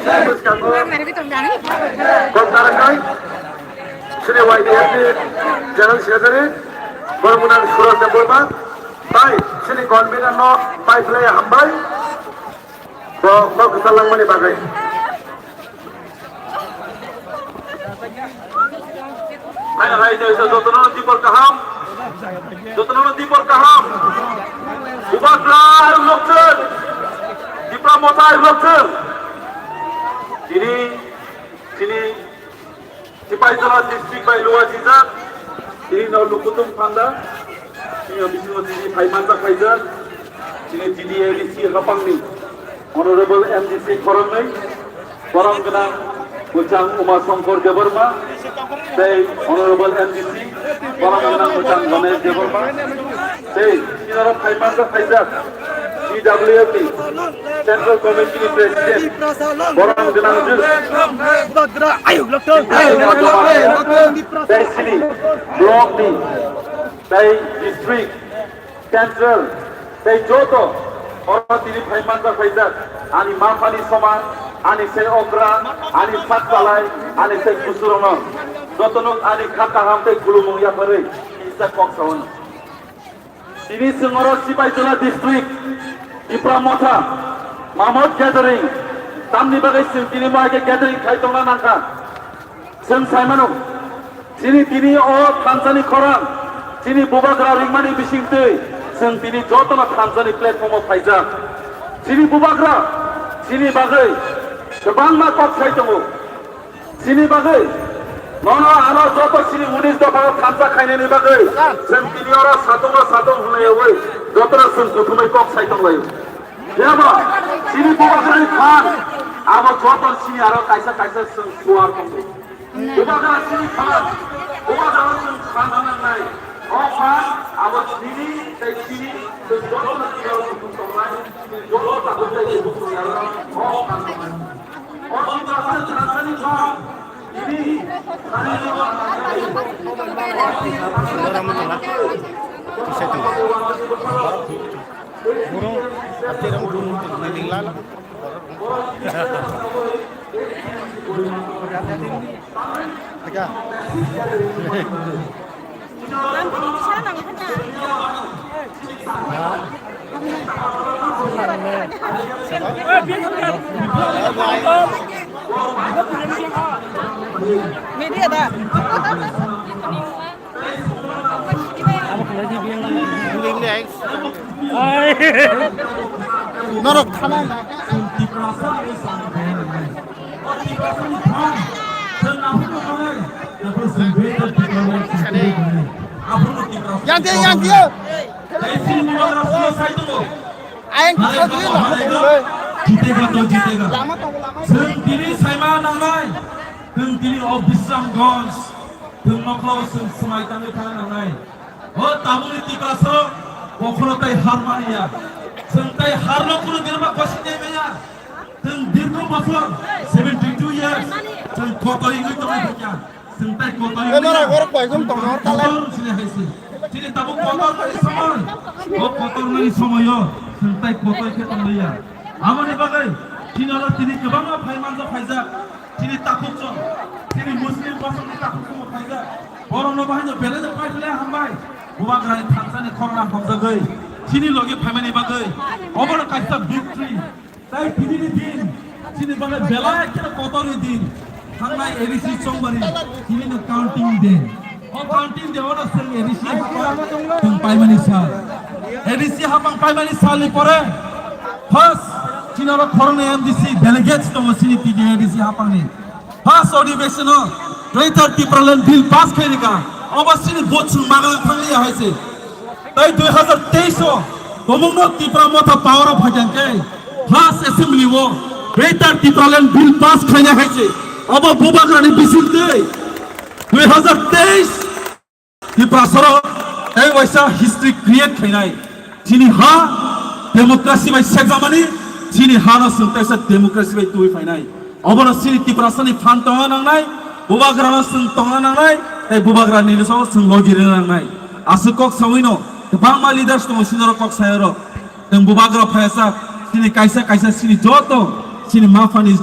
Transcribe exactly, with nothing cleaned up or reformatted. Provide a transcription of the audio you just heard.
Bwskango kok narwknai chini Y T F ni General Secretary borok gwnang Suraj Debbarma tai chini convener no pai phlai hambai bo kok kwchar langmani bagwi. Hai hai jai sa jotono dipor kaham. Jotono dipor kaham. Bubagra lokchung. Tipra Motha lokchung. Tini, tini, Sipaijala district bai luwa jijak. Tini no lukutung panda. Tini bisingo tini phai manjak phaijak. Tini T D A D C hapangni Honorable M D C khoroknwi, borok gwnang Bwchang Uma Shankar Debbarma, tei Honorable M D C, borok gwnang Bwchang Ganesh Debbarma, tei tinaro phai manjak phaijak P W F ni Central Committee ni President, borok gwnang Jus, tei chini block ni, tei district, Central, tei joto oro tini phai manjak phaijak, ani maphani soman, ani se okra, ani sak chalai, ani se kusurokno, jotono ani kha kaham tei khulumung yapharwi kisa kok sao. Tini chwng oro Sipaijala district, Tipra Motha, Mamot gathering, tamni bagwi chwng tini mo hai khe gathering khai tongna nangkha. Chwng sai mano, chini tini o thansani khorang, chini bubagra ringmani bisingtwi, chwng tini jotono thansani platform o phaijak. Chini bubagra, chini bagwi kwbangma kok sai tongo. Chini bagwi, nono ano joto chini unis dopha o thansa khainani bagwi, chwng tini oro satung o satung hwnwi jotono chwng kuthumwi kok sai tonglaio. Phiya ba, chini bubagrani phan, abo joto chini aro kaisa kaisa chwng suar tongo. Bubagra chini phan, bubagra chwng phan nangnai. O phan, abo chini, tei chini, chwng joto chini aro kuthum tongnai, chini joto tabuk tei kuthum aro, o phan tongnai. O chini aro chwng thani phan, chini, thani aro Borok, ate rang guru, nang lala. Teka. Media da. Norok thana na. Yang dia, yang dia. Ayang kita dulu lah. Jitega to jitega. Lama tunggu lama. Chwng tini saima nangnai. Chwng tini o Bisramganj. Chwng noklo chwng swmai tangwi thang nangnai. O tabukni Tiprasarok bokhorok tai har manya. Chwng tai harno kunu dirma kosi tei manya. Chwng dirgho bosor seventy two years chwng kotor wngwi tongwi thangya. Chwng tai kotor wngwi nora gorok bai jon tong nor talai. Kotor chini hai se. Chini tabuk kotor nani samai. O kotor nani samaio chwng tai kotor khe tongliya. Aboni bagwi chini oro tini kwbangma phai manjak phaijak. Chini takhuk chwng, chini Muslim bosongni takhuk chwng phaijak. Borokno bahai no belai no paiphle hambai. Bubagrani thansani khorang hamjagwi chini logi phaimani bagwi obono kaisa victory. Tai tini ni din chini bagwi belai khe kotorni din. Thangnai A D C chongbari tini no counting day. O counting day ono chwng A D C hapang chwng paimani sal. A D C hapang paimani salni pore first chini oro khoroknwi M D C delegates tongo chini T D A D C hapangni. First adhiveshon o Greater Tipraland Bill pass khairika. Obo chini vote chwng magwlak thanglia hai se. Tai dui hazar teis o tobokno Tipra Motha power o phaikha khe first assembly o Greater Tipraland Bill pass khaina hai se. Obo bubagrani bisingtwi dui hazar teis Tiprasarok tei waisa history create khainai. Chini ha democracy bai sekjamani, chini ha no chwng teisa democracy bai twi phainai. Obono chini Tiprasani phan tongna nangnai, bubagrano chwng tongna nangnai, tei bubagrani no chwng logi rwna nangnai. Aswk kok sawino kwbangma leaders tongo, chini oro kok sayarok. Chwng bubagra phaiya sak, chini kaisa kaisa chini joto chini maphani